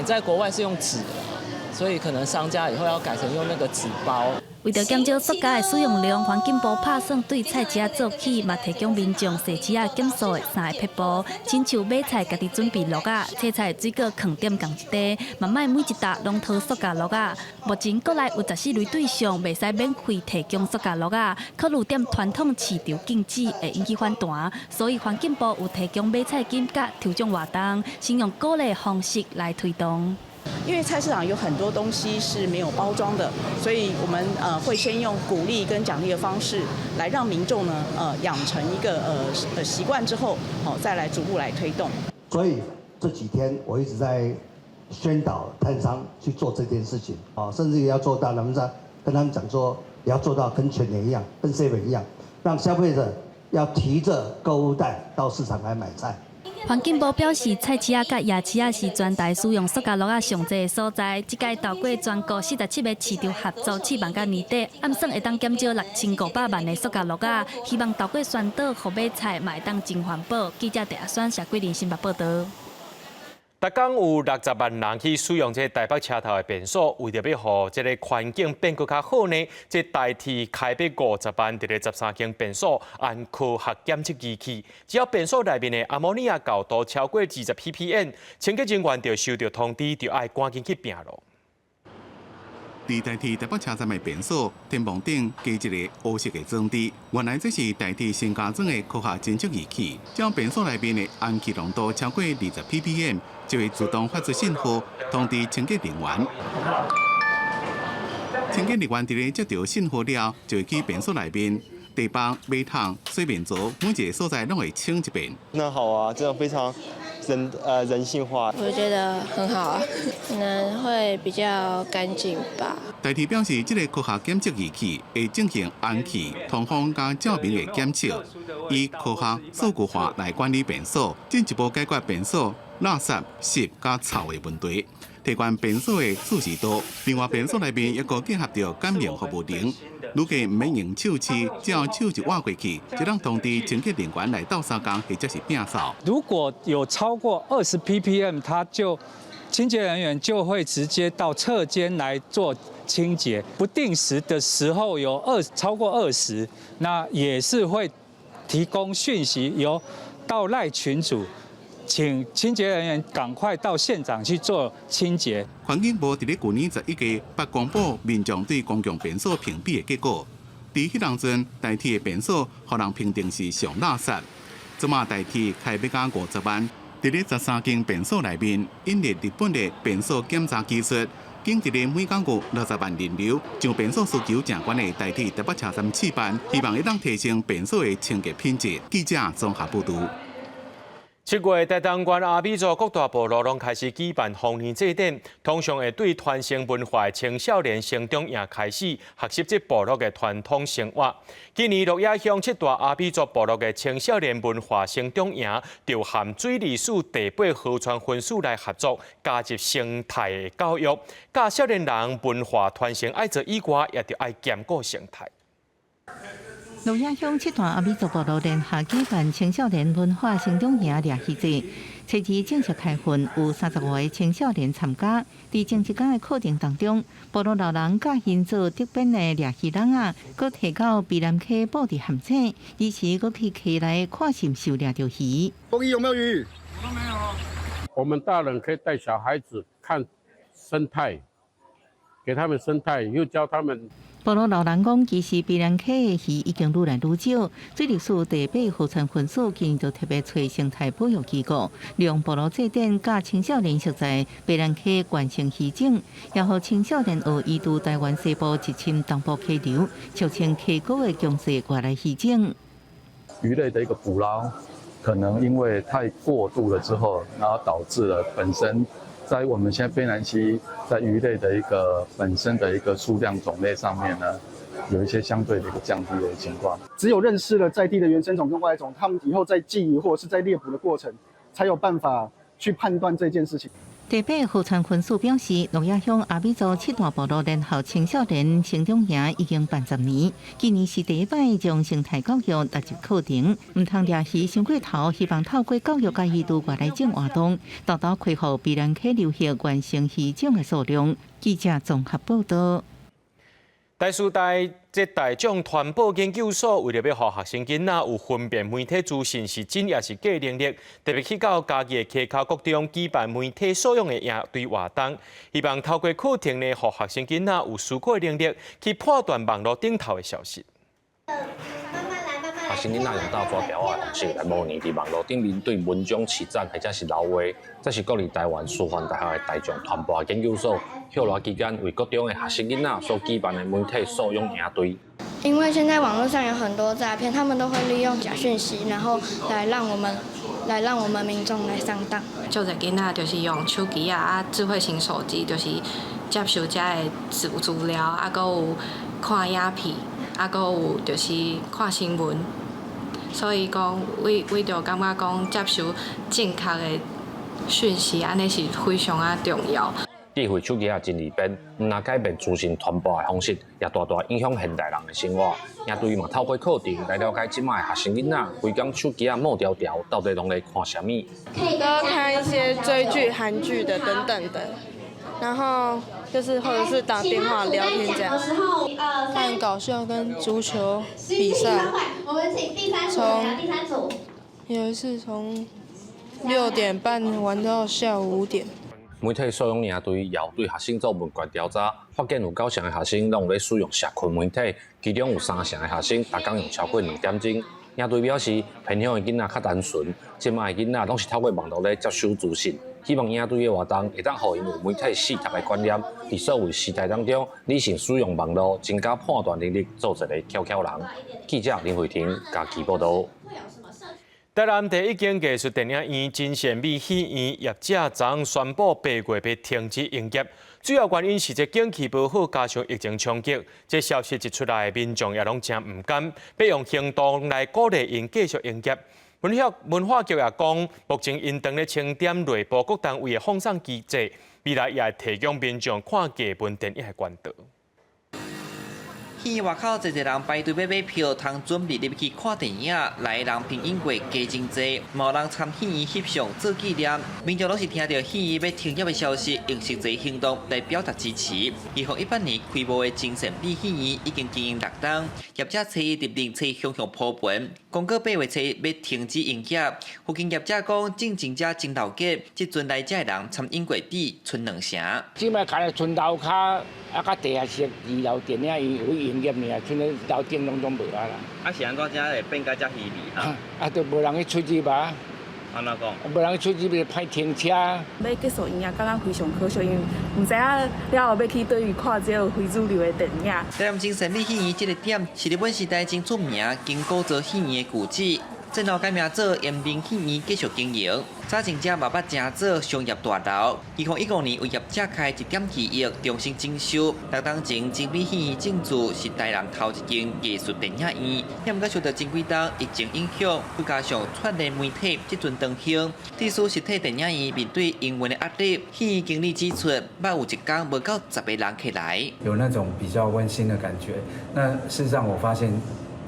在國外是用紙，所以可能商家以後要改成用那個紙包。為著減少塑膠的使用量，環境部拍算對菜市仔做起，嘛提供民眾踅市仔減塑的三個撇步，親像買菜家己準備簍仔，切菜水果囥踮仝一塊，嘛莫每一沓攏掏塑膠簍仔。目前國內有14類對象袂使免費提供塑膠簍仔，考慮踮傳統市場禁止會引起反彈，所以環境部有提供買菜金佮抽獎活動，先用鼓勵方式來推動。因為菜市場有很多東西是沒有包裝的，所以我們會先用鼓勵跟獎勵的方式來讓民眾呢養成一個習慣之後，好再來逐步來推動。所以這幾天我一直在宣導攤商去做這件事情，啊，甚至也要做到，他們在跟他們講說，也要做到跟全聯一樣，跟 seven 一樣，讓消費者要提着購物袋到市場來買菜。環境部表示，菜市仔佮夜市仔是全台使用塑膠袋仔上濟的所在。這擺透過全國47個市場合作試辦到年底，按算會當減少6500萬个塑膠袋仔。希望透過宣導，予買菜嘛會當真環保。記者鄭阿選、謝桂林新北報道。逐工有60萬人去使用這台北車頭的便所，為著欲予這个環境變閣較好呢，這台鐵開欲50萬佇咧13間便所安科學檢測儀器，只要便所內面的阿摩尼亞濃度超過20 ppm，清潔人員就收著通知，就愛趕緊去摒囉。佇台鐵台北車站的便所天棚頂加一个烏色的裝置，原來這是台鐵新加裝的科學偵測儀器，只要便所內面的氨氣濃度超過二十 ppm，就會自動發出信號通知清潔人員。清潔人員佇咧接著信號了，就會去便所內面地板、馬桶、洗面槽，每一个所在攏會清一遍。那好啊，這樣非常人性化。我覺得很好啊，可能會比較乾淨吧。台鐵表示，這个科學檢測儀器會進行氨氣、通風佮照明的檢測，以科學數據化來管理便所，進一步解決便所垃圾、濕佮臭的問題，提懸便所的舒適度。另外，便所內面猶閣結合著感應服務鈴，如果毋免用手持，只要手一倚過去，就能通知清潔人員來鬥相共或者是摒掃。如果有超過20 ppm，他就清潔人員就會直接到廁間來做清潔。不定時的時候有超過二十，那也是會提供訊息，由到 LINE 群組，請清潔人員趕快到現場去做清潔。環境部佇咧舊年11月，捌公布民眾對公共便所評比的結果。佇彼當陣，台鐵的便所予人評定是上垃圾。這馬台鐵開欲甲50萬，佇咧13間便所內面引入日本的便所檢查技術，緊佇咧每工有60萬人流，將便所需求誠懸的台鐵台北車站試辦，希望會當提升便所的清潔品質。記者綜合報導。7月，台東縣阿美族各大部落攏開始舉辦豐年祭典，通常會對傳承文化的青少年成長營開始學習這部落的傳統生活。今年鹿野鄉七大阿美族部落的青少年文化成長營，就和水利署第八河川分署來合作，加入生態的教育，教少年人文化傳承愛做以外，也著愛兼顧生態。鹿野鄉七大阿美族部落聯合舉辦青少年文化成長營掠魚祭，初二正式開訓，有35個青少年參加。佇前一工的課程當中，部落老人教𪜶做竹編的掠魚籠仔，閣提到卑南溪布置陷阱，爾時閣去溪內看是毋是有掠著魚。公益有沒有魚？都沒有。我們大人可以帶小孩子看生態，給他們生態，又教他們。部落老人講，其實卑南溪的魚已經愈來愈少。水利署第八河川分署今年就特別揣生態保育機構，利用部落祭典佮青少年熟似卑南溪原生魚種，也予青少年學移渡台灣西部入侵東部溪流，俗稱溪谷的強勢外來魚種。魚類的一個捕撈，可能因為太過度了之後，然後導致了本身。在我們現在卑南溪在魚類的一個本身的一個數量種類上面呢，有一些相對的一個降低的情況。只有認識了在地的原生種跟外來種，他們以後在記憶或者是在獵捕的過程，才有辦法去判斷這件事情。第八河川分署表示，鹿野鄉阿美族七大部落聯合青少年成長營已經辦10年，今年是第一擺將生態教育納入課程。毋通掠魚傷過頭，希望透過教育佮移渡外來種活動，達到恢復卑南溪流域原生魚種的數量。記者綜合報導。台師大這大眾傳播研究所為著欲予學生囡仔有分辨媒體資訊是真抑是假能力，特別去到嘉義的溪口國中舉辦媒體素養的營隊活動，希望透過課程呢，予學生囡仔有思考的能力，去判斷網路頂頭的消息。學生囡仔用鬥紙條仔的方式來模擬佇網路頂面對文章揤讚或者是留話，這是國立臺灣師範大學的大眾傳播研究所歇熱期間為國中的學生囡仔所舉辦的媒體素養營隊。因為現在網絡上有很多詐騙，他們都會利用假訊息，然後來讓我們民眾來上當。足濟囡仔就是用手機啊，智慧型手機，就是接受遮的資料，啊，閣有看影片，啊，閣有就是看新聞。所以講，為著感覺講接受正確的訊息，按呢是非常仔重要。智慧手機仔真利便，毋但改變資訊傳播的方式，也大大影響現代人的生活。營隊嘛透過課程來了解這擺的學生囡仔，規工手機仔摸牢牢，到底攏咧看啥物？都看一些追劇、韓劇的等等的，然後就是或者是打電話聊天這樣。看搞笑跟足球比賽。從有一次從6點半玩到下午5點。媒體素養營隊也有對學生做問卷調查，發現有九成的學生攏有咧使用社群媒體，其中有三成的學生逐工用超過2點鐘。營隊表示，偏鄉的囡仔較單純，這擺的囡仔攏是透過網路咧接收資訊。希望營隊的活動會當予𪜶有媒體四讀的觀念，佇數位時代當中理性使用網路，增加判斷能力，做一个巧巧人。記者林慧婷嘉義報導。台南第一間藝術電影院真善美戲院業者昨宣布8月欲停止營業，主要原因是這景氣無好，加上疫情衝擊。這消息一出來，民眾也攏誠毋甘，欲用行動來鼓勵𪜶繼續營業。文化局也講，目前𪜶正咧清點內部各單位的放送機制，未來也會提供民眾看藝文電影的管道。戲院外口濟濟人排隊欲買票，通準備入去看電影。來的人平應過加真濟，嘛有人參戲院翕相做紀念。民眾攏是聽著戲院欲停業的消息，用實際行動來表達支持。2018年開幕的真善美戲院已經經營6冬，業者初一入靈冊向向鋪盤，公告8月初欲停止營業。附近業者講，進前遮真鬧熱，這陣來遮的人參飲過比賰兩成。這擺開來賰樓跤，啊，佮地下室二樓電影院有營業爾，賰咧樓頂攏總無啊啦。啊是按怎遮會變甲遮稀微？啊，就無人去出入啊，按怎講？無人手機袂歹停車。欲結束伊也感覺非常可惜，因為毋知影了後欲去佗位看這个非主流的電影。台南真善美戲院這个點是日本時代真出名金古座戲院的舊址。戰後改名做延平戲院，繼續經營。早前遮嘛捌成做商業大樓。2015年為業者開一點二億重新整修。6冬前真美戲院正厝是台南頭一間藝術電影院，也毋過受到前幾冬疫情影響，再加上串聯媒體這陣當興，致使實體電影院面對營運的壓力。戲院經理指出，捌有一工無夠10個人客來。有那種比較溫馨的感覺。那事實上我發現，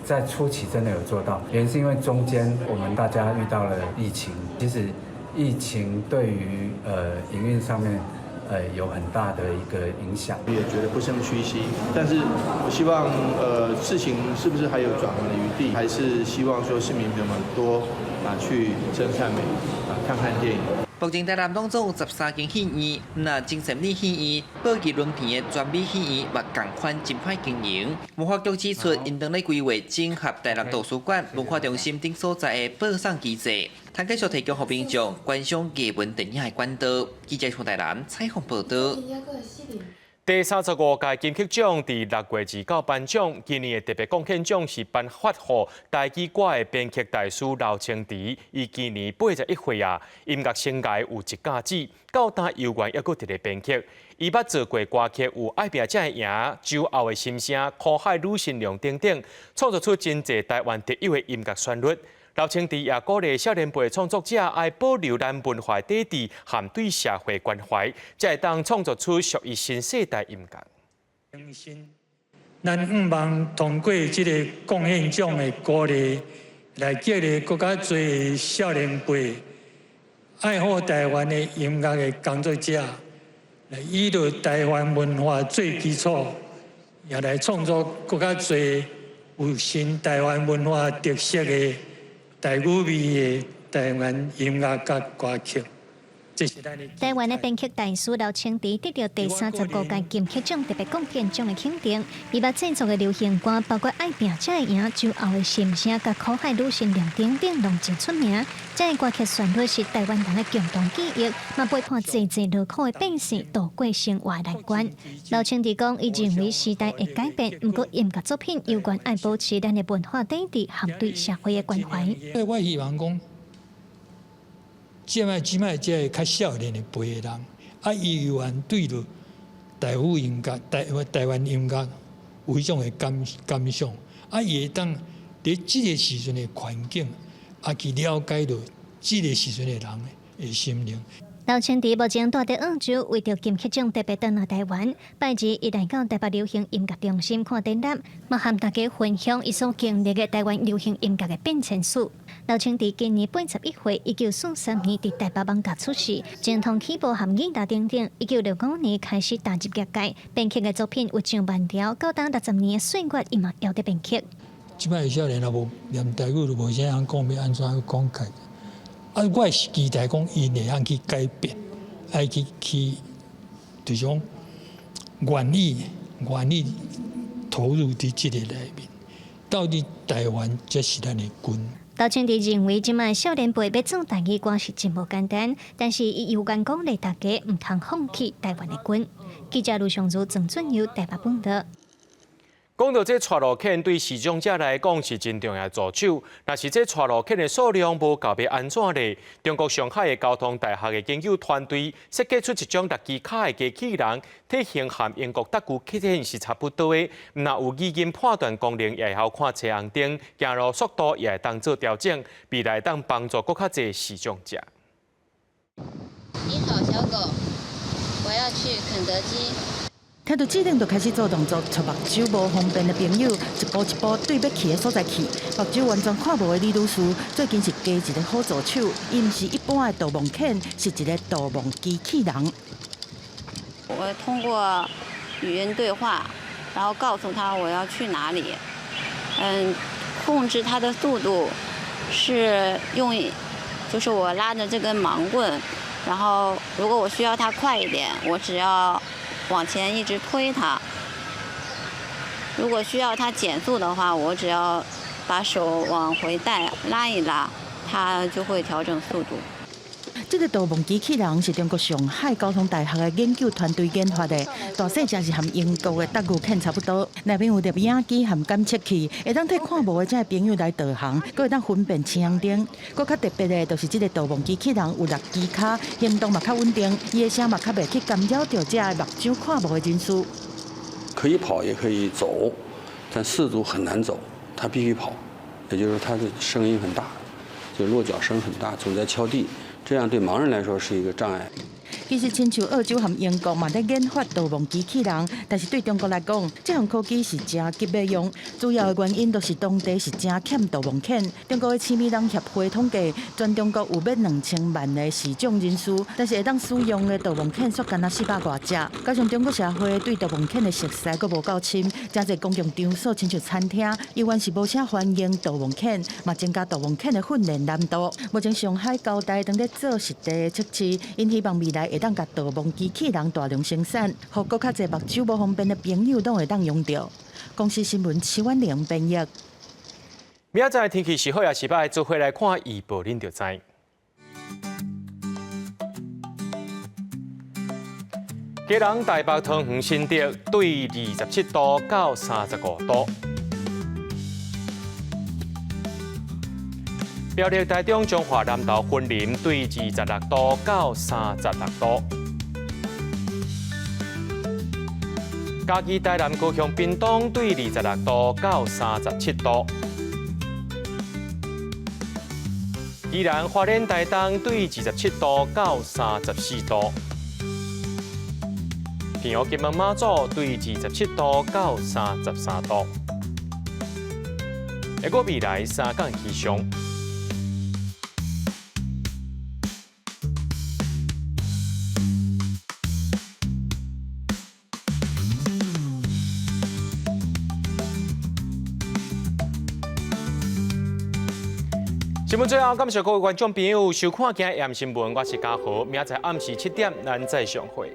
在初期真的有做到，原因是因為中間我們大家遇到了疫情，其實疫情對於營運上面有很大的一個影響。也覺得不勝唏噓，但是我希望事情是不是還有轉圜的餘地，還是希望說市民朋友們多啊去真善美啊看看電影。目前台南攏總有13間戲院，若真善美戲院、寶吉輪棚的全美戲院嘛仝款真歹經營。文化局指出，𪜶當咧規劃整合台南圖書館、文化中心等所在的播送機制，通繼續提供予民眾觀賞藝文電影的管道。記者從台南採訪報導。第35屆金曲獎佇6月29頒獎，今年的特別貢獻獎是頒發予台語歌的編曲大師劉清池，伊今年81歲啊，音樂生涯有一甲子，到今猶原猶閣佇咧編曲。伊捌做過歌曲有《愛拚才會贏》、《酒後的心聲》、《苦海女神龍》等等，創作出真濟台灣特有的音樂旋律。劉清池也鼓勵少年輩創作者愛保留咱文化底蘊和對社會關懷，才會當創作出屬於新世代音樂。咱向望通過這個貢獻獎的鼓勵，來激勵閣較濟少年輩愛好台灣的音樂的工作者，來依著台灣文化做基礎，也來創作閣較濟有新台灣文化特色的台語味的台灣音樂佮歌曲。台灣的編曲大師劉清池得著第35屆金曲獎特別貢獻獎的肯定。伊捌製作的流行歌包括《愛拚才會贏》、《酒後的心聲》佮《苦海女神龍》等等，攏真出名。這个歌曲旋律是台灣人的共同記憶，嘛陪伴濟濟勞苦的百姓渡過生活難關。劉清池講，伊認為時代會改變，毋過音樂作品猶原愛保持咱的文化底蘊和對社會的關懷。我希望講，這擺這擺這个較少年的輩的人，啊，伊猶原對著台語音樂、台灣音樂有彼種的感想，啊，伊會當佇這个時陣的環境，啊，去了解著這个時陣的人的心靈。劉清池目前蹛佇澳洲，為著金曲獎特別轉來台灣。拜二，伊來到台北流行音樂中心看展覽，嘛和大家分享伊所經歷的台灣流行音樂的變遷史。劉清池今年81歲，1943年佇台北艋舺出世，精通起步和吉他等等。1965年開始踏入業界，編曲的作品有上萬條，到今60年的歲月，伊嘛猶佇編曲。這擺少年也無連台語都無啥曉講，欲按怎講開？啊，我是期待講𪜶會曉去改變，愛去，就是講願意投入佇這個內面。到底台灣才是咱的根。劉清池認為，這擺少年輩欲做台語歌是真無簡單，但是伊猶原鼓勵大家毋通放棄台灣的根。記者盧尚如、鄭俊佑台北報導。講到這帶路犬對視障者來講是真重要的助手，若是這帶路犬的數量無夠，欲按怎咧？中國上海的交通大學的研究團隊設計出一種六支跤的機器人，體型和英國德國犬是差不多的，毋但有語音判斷功能，也會曉看車紅燈，行路速度也會當做調整，未來當幫助閣較濟視障者。你好，小狗，我要去肯德基。聽著指令就開始做動作，帶目睭無方便的朋友，一步一步對欲去的所在去。目睭完全看無的李女士，最近是加一个好助手，伊毋是一般的導盲犬，是一个導盲機器人。我通過語音對話，然後告訴他我要去哪裡。控制它的速度是用，就是我拉着這根盲棍，然後如果我需要它快一點，我只要往前一直推它。如果需要它減速的話，我只要把手往回帶，拉一拉，它它就會調整速度。這個導盲機器人是中國上海交通大學的研究團隊研發的，大細只是和英國的德國犬差不多。內面有攝影機和感測器，會當替看無的這个朋友來導航，閣會當分辨青紅燈。閣較特別的，就是這個導盲機器人有六支跤，行動嘛較穩定，伊的聲嘛較袂去干擾著這个目睭看無的人士。可以跑也可以走，但四足很難走，它必須跑，也就是說它的聲音很大，就落腳聲很大，總在敲地。這樣對盲人來說是一個障礙。其實，親像澳洲和英國嘛咧研發導盲機器人，但是對中國來講，這項科技是誠急欲用。主要的原因就是當地是誠欠導盲犬。中國的痴迷人協會統計，全中國有欲2000萬个視障人士，但是會當使用的導盲犬煞干焦400外隻。加上中國社會對導盲犬的熟似閣無夠深，誠濟公共場所親像餐廳，猶原是無啥歡迎導盲犬，嘛增加導盲犬的訓練難度。目前上海交大正咧做實地測試，𪜶希望未來會當共導盲機器人大量生產，予閣較濟目睭無方便的朋友攏會當用著。公視新聞徐婉玲編譯。明仔載天氣是好抑是䆀，做伙來看預報，恁就知。基隆、台北、桃園、新竹對27度到35度。苗栗、台中、彰化、南投、雲林對26度到36度。嘉義、台南、高雄、屏東對26度到37度。宜蘭、花蓮、台東對27度到34度。澎湖、金門、馬祖對27度到33度。一個未來三天氣象。新聞最後，感謝各位觀眾朋友收看今日新聞，我是嘉豪，明仔載暗時7點，咱再相會。